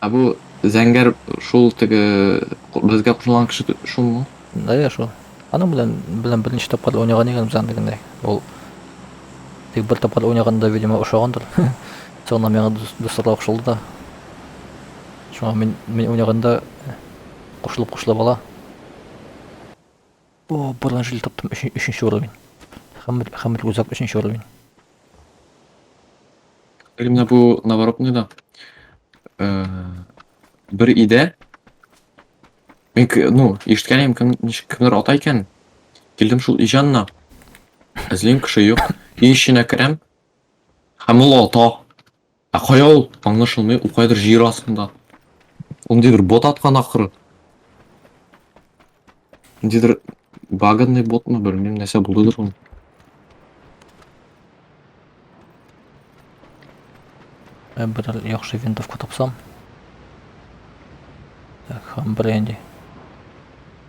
Ә бу зәңгәр шул теге безгә кушылган кеше шулмы? Да, я шул. Аның белән беренче тапкыр уйнаган икән без аны дигәндәй. Ул тик бер тапкыр уйнаганда, видимо, ошагандыр. Соңыннан миңа дусларга кушылды да. Шуңа мин уйнаганда кушылып-кушылып ала. О, бронежилет таптым, өченче уровень. Һәм рюкзак өченче уровень. Менә бу наоборот да. Бер өйдә мин, ну, ишеткән идем, кем, ничек кемдер ата икән. Килдем шул өй янына. Эзлим, кеше юк. Өй эченә керәм. Һәм ул ата. Ә кая ул? Аңлашылмый, ул каядыр җир астында. Ул ниндидер бот аткан ахры. Ниндидер баганный ботмы, белмим, нәрсә булдыдыр ул. Ә бер яхшы винтовка тапсам. Так, һәм бер инде.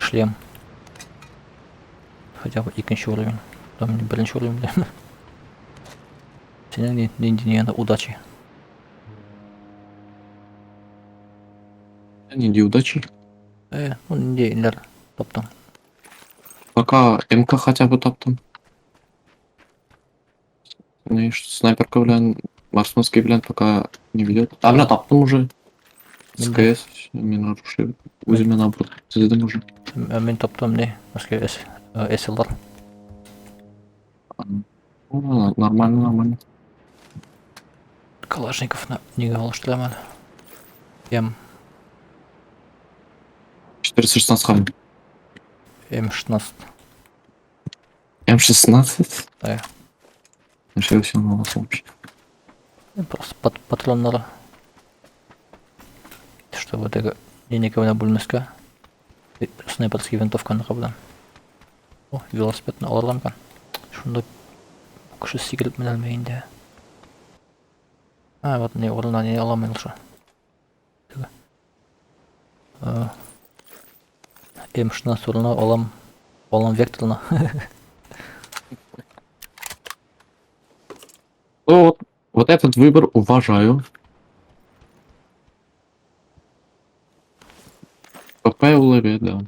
Шлем. Хотя бы икенче уровень. Там беренче уровень белән. Синең нинди нигәндә удачи? Нинди удачи? Ну нинди ниләр таптың? Пока МК хотя бы таптым. Ну и снайперка белән, марсманский белән пока не ведет. А, менә таптым уже. СКС, мин оружие үземә набор төзедем уже. Мин таптым не, СКС, SLR. Ну, нормально, нормально. Калашниковны нигә алыштырам әле? М. 416 ка. М16. М16? Да. Ничего себе аласың вообще. Просто патроннары. Чтобы теге нинеке белән бүлмәскә. Снайперский винтовканыкы белән. О, велосипедны алырга микән? Шунда кеше сикереп менәлмәй инде. А, вот не урынына не алам мин шул. М16 урынына алам, алам векторны. Ну вот, вот этот выбор уважаю. ПП улыбе, да.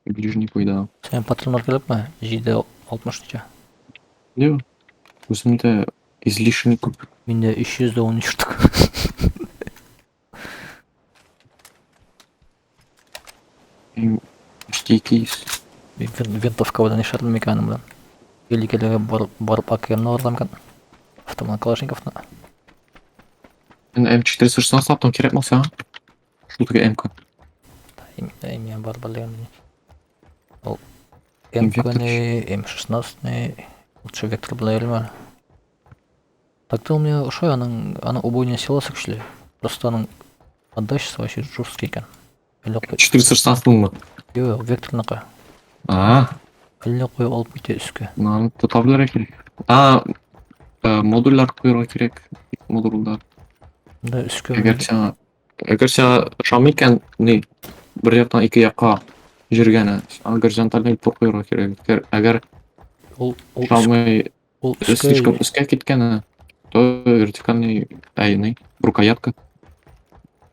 Ближний бой, да. Син патроннар кирәкме? 7.60 ничә? Юк. Үземдә излишний күп. Миндә 313 штук. Почти 200. Винтовка белән нишләдем микән аның белән? Или барып АКМны алырга микән? Автомат Калашниковны. Мин М416 таптым, кирәкме сиңа? Шул теге МК. Мин бар белгән. Ул МК-ны, М16-ны, лучше вектор белән йөрмә. Так-то ул миңа ошый, аның убойная силасы көчле. Просто аның отдачасы вообще жесткий икән. Әллә кой. 416-ңмы? Юк, векторныкы. А. Әллә кой алып китә өскә. Аны тота белергә кирәк. А, модульләр куярга кирәк. Модульләр. Да, өскә. Әгәр сиңа ошамый икән, ни, бер яктан ике якка җөргәне, аңа горизонтальный упор куярга кирәк. Әгәр ул ошамый, ул слишком өскә киткәне, то вертикальный, әй, ни, рукоятка.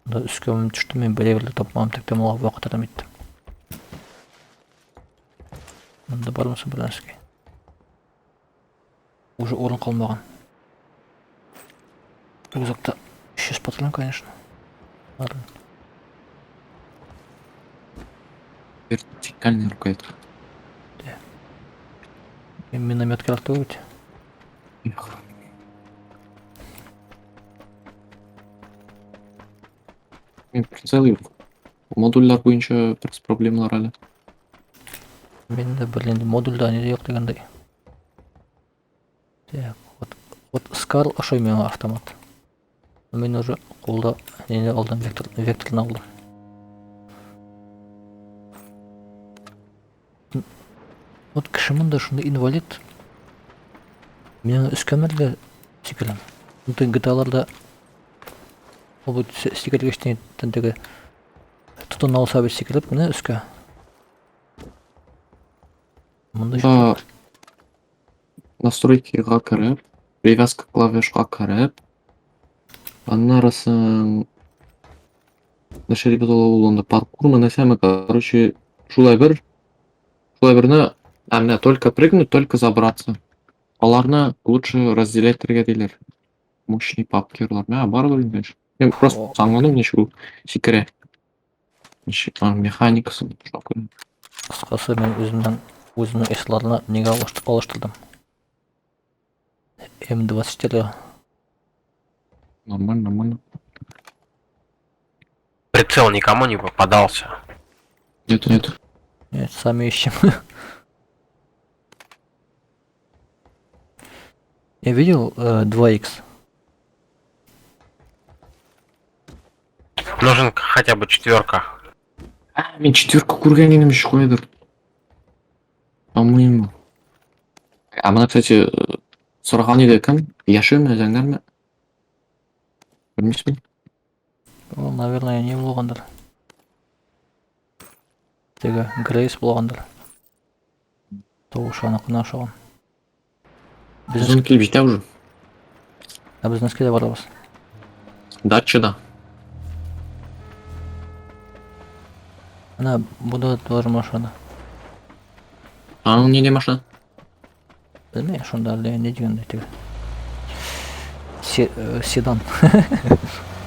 Да, өскә төштем, мин бер әйбер дә тапмадым, тик тә вакыт әрәм иттем. Монда бармысы белән өскә. Уже урын калмаган. Рюкзакта 300 патрон, конечно. Ладно. Вертикальная рукоятка. Да. Миномет кирәк түгел бит. Мин прицел юк. Модульләр буенча бераз проблемалар әле. Миндә бер инде модульдә ни юк дигәндәй. Так, вот, вот Скар ошый миңа автомат. Мин уже кулда нені алдым, вектор, векторны алдым. Вот кеше монда шундый инвалид. Миңа өскәмәргә сикерәм. Бүтән GTA-ларда ул бит сикергәч теге тотына алса бит сикереп менә өскә. Монда Да, настройкига кереп, привязка клавишка кереп, аннары соң Нәрсә дип атала ул анда? Паркурмы, нәрсәме? Короче, шулай бер, шулай берне, ә менә только прыгнуть, только забраться. Аларны лучше разделять итәргә диләр. Мощный папкерлар. Мә, барыбер инде. Мин просто аңладым, ничек ул сикерә. Ничек аның механикасы. Шуңа күрә. Кыскасы, мин үземнең үземнең эшләрне нигә алыштырдым. М24. Нормально, нормально. Прицел никому не попадался. Нет, нет. Нет, сами ищем. Я видел 2х. Нужен хотя бы четверка. А, мин четверка күргән идем еще куядыр. По-моему. А менә, кстати, сораган иде кем? Яшелме, зәңгәрме? Белмисезме? Ул, наверное, не булгандыр. Теге Грейс булгандыр. Тавышы аныкына ошаган. Без килеп җитә уже. Ә без нәрсәгә барабыз? Дачада. Менә бу да тоже машина. Аның нинди машина? Белмим, шунда әллә ни дигәндәй теге. Седан.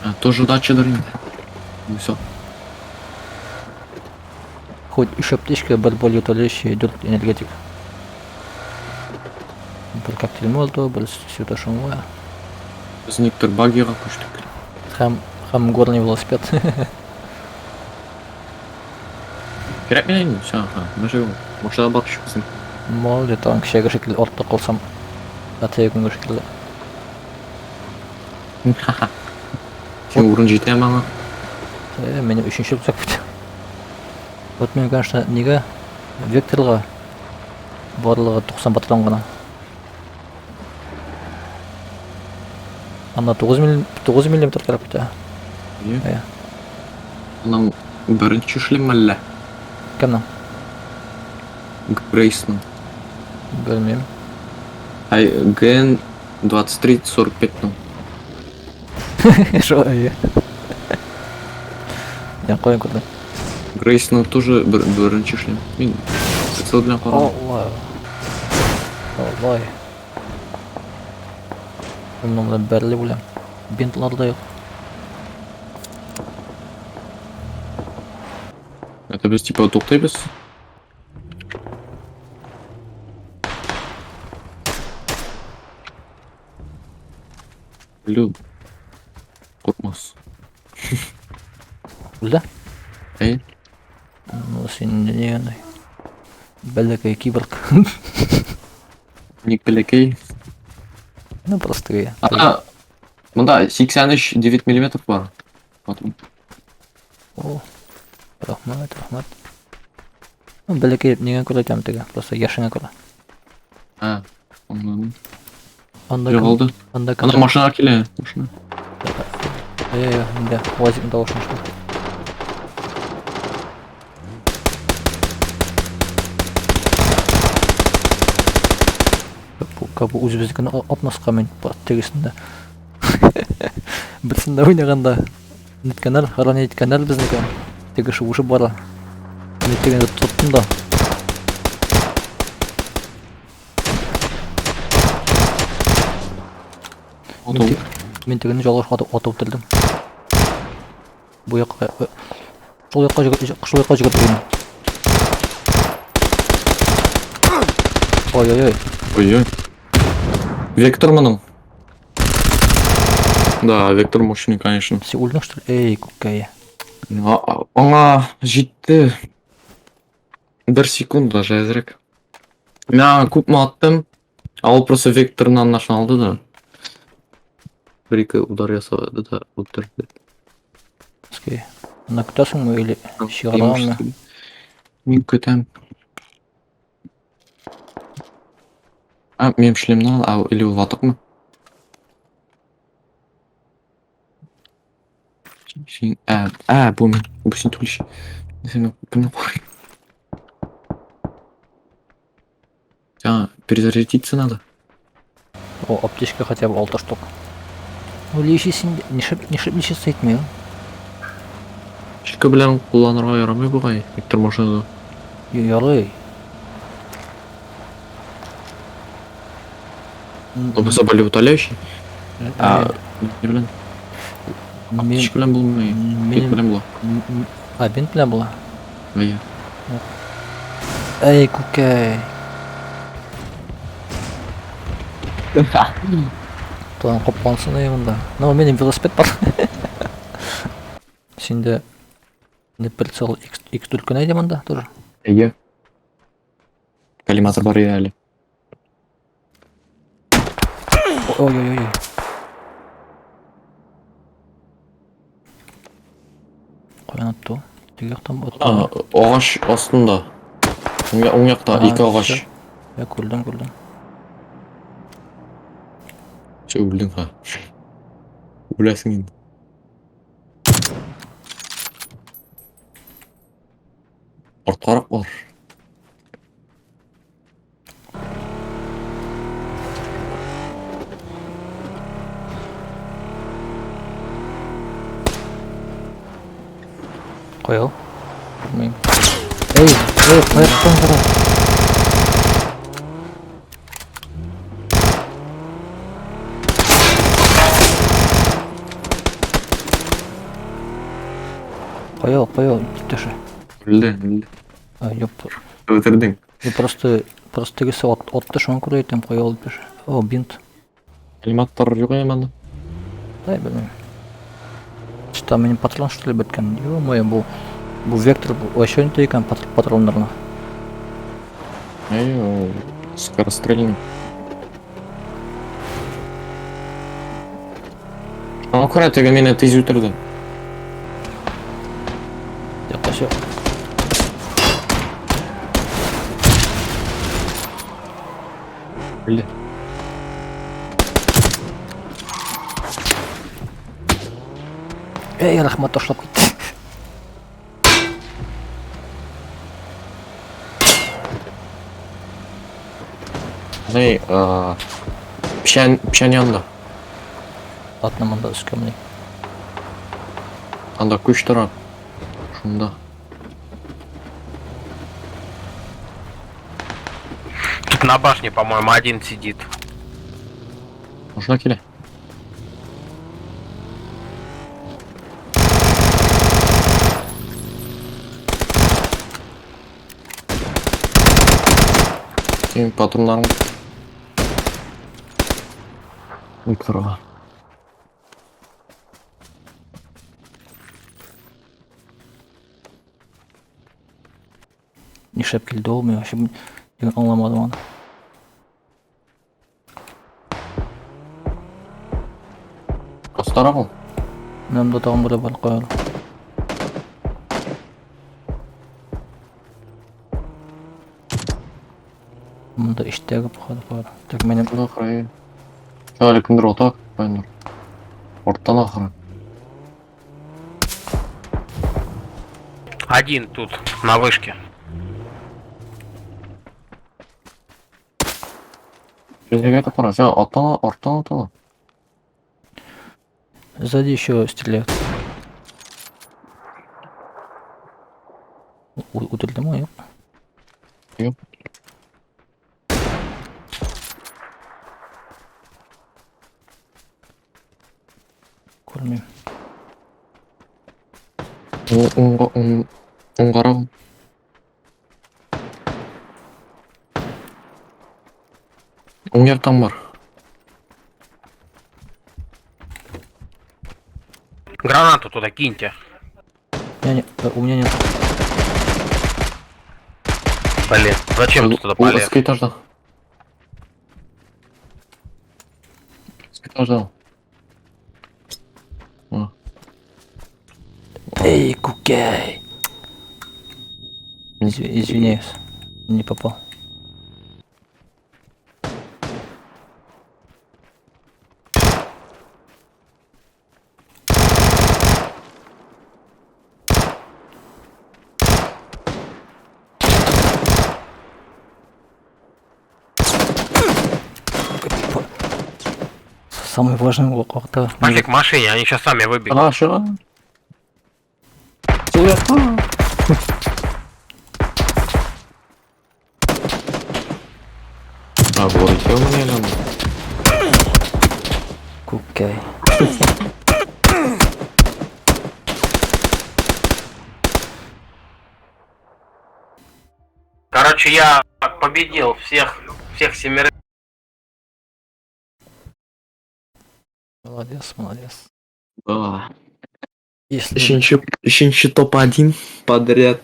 А, тоже дачадыр инде. Ну все. Хоть өч аптечка, бер болеутоляющий, дүрт энергетик. Бер коктейль Молотова, бер светошумовая. Без никтер багига күчтек. Һәм горный велосипед. Кирәкми инде, все, ага, машина, машина барып чыксын. Молодец, тагын кичәге шикелле артта калсам, әтәй көнгә шикелле. Син урын җитә аңа. Минем өченче рюкзак бит. Вот мин, конечно, нигә Векторга барлыгы 90 патрон гына. Анда 9 миллиметр, 9 миллиметр кирәк бит. Иә. Аның беренче шлем әллә? Кемнең? Грейсның. Белмим. Ай, ГН 2345-ның. Шо, әйе. Я каян күрдем? Грейсның тоже беренче шлем. Мин прицел белән карадым. Алла. Алла. Мин моны бәрелеп үләм. Бинтлар да юк. Это без типа туктыйбыз. Лю. Куркмас. Үлде? Әй. Ну, син не андай. Бәләкәй киборг. Ник бәләкәй? Ну, просто я. А, монда 83 9 миллиметров бар. Потом. О, рәхмәт, рәхмәт. Ну, бәләкәй нигә күрә әйтәм теге, просто яшеңә күрә. А, аңладым. Анда кем? Югалды. Анда кем? Анда машина килә, машина. Әй, инде УАЗикның тавышын ишетеп. Бу үзебезнекен атмаска мин тегесендә. Берсендә уйнаганда ниткәннәр, ранить иткәннәр безнеке. Теге шуышып бара. Мин тегене тоттым да. Мин тегене ялгыш атып үтердем. Бу якка, шул якка шул якка җигеп йөрим. Ой-ой-ой. Ой-ой. Вектор моның. Да, вектор мощный, конечно. Син үлдең, что ли? Эй, күккәй. Аңа җитте. Бер секунд даже әзрәк. Мин аңа күпме аттым, а ул просто векторны аннашын алды да. Бер-ике удар ясады да үтерде. Окей. Анда көтәсеңме или чыгарганмы? Мин көтәм. А, минем шлемны ал, а, или ул ватыкмы? Син, а, бу мин, бу син түгел. Син кемне карыйм? А, перезарядиться надо. О, аптечка хотя бы 6 штук. Ну, лечи син, нишләп лечиться итми? Аптечка белән кулланырга ярамый бугай, никтер машинада. Ярый. Ул булса болеутоляющий. А ни белән? Аптечка белән булмый. Бинт белән була. А, бинт белән була? Әйе. Әй, күкәй. План каплансын әй монда. Ну, минем велосипед бар. Синдә не прицел X4 кенә иде монда тоже. Әйе. Коллиматор бар иде әле. Ой-ой-ой. Каян атты ул? Теге яктан атты. А, агач астында. Уң якта ике агач. Я күрдем, күрдем. Все, үлдең ха. Үләсең инде. Арткарак бар. Кая ул? Күрмим. Эй, эй, каяктан кара? Кая ул, кая ул, иптәше? Үлде, үлде. А, юк. Үтердең. Мин просто, просто тегесе ат, атты, шуңа күрә әйтәм, кая ул иптәше. О, бинт. Коллиматор юк инде монда. Дай белмим. Что, минем патрон что ли беткән? Ё-моё, бу вектор бу вообще не то икән патроннарны. Әй, ул скорострельный. Шуңа күрә теге мине тиз үтерде. Юк, все. Үлде. Эй, рәхмәт, ташлап китте. Ни, печән, печән янында. Ладно, монда өскә менә. Анда күч тора. Шунда. Тут на башне, по-моему, один сидит. Машина килә. Синең патроннарың Торга. Нишләп килде ул, мин вообще аңламадым аны. Астарак ул. Менә монда тагын берәү бар, кая ул? Монда эчтәге походу бар. Так, минем Монда ахры. Әле кемдер ата, каяндыр. Арттан ахры. Один тут, на вышке. Безгә дә кара, син аттан, арттан атала. Сзади еще стреляют. Үтердеме, юк? Юк. Күрмим. Уңга, уңгарак. Уң яктан бар. Гранату туда киньте. У меня нет. Блин, зачем ты туда Ул полез? өске этажда. Өске этажда. О. Эй, кукай. Извиняюсь, не попал. Самый важный вакытта. Пошли к машине, они сейчас сами выбегут. Ага, чыга. Сул якта. А, болар икәү менә әле анда. Күккәй. Короче, я победил всех, всех семерых. Молодец, молодец. Да. Если Өченче, өченче топ-1 подряд.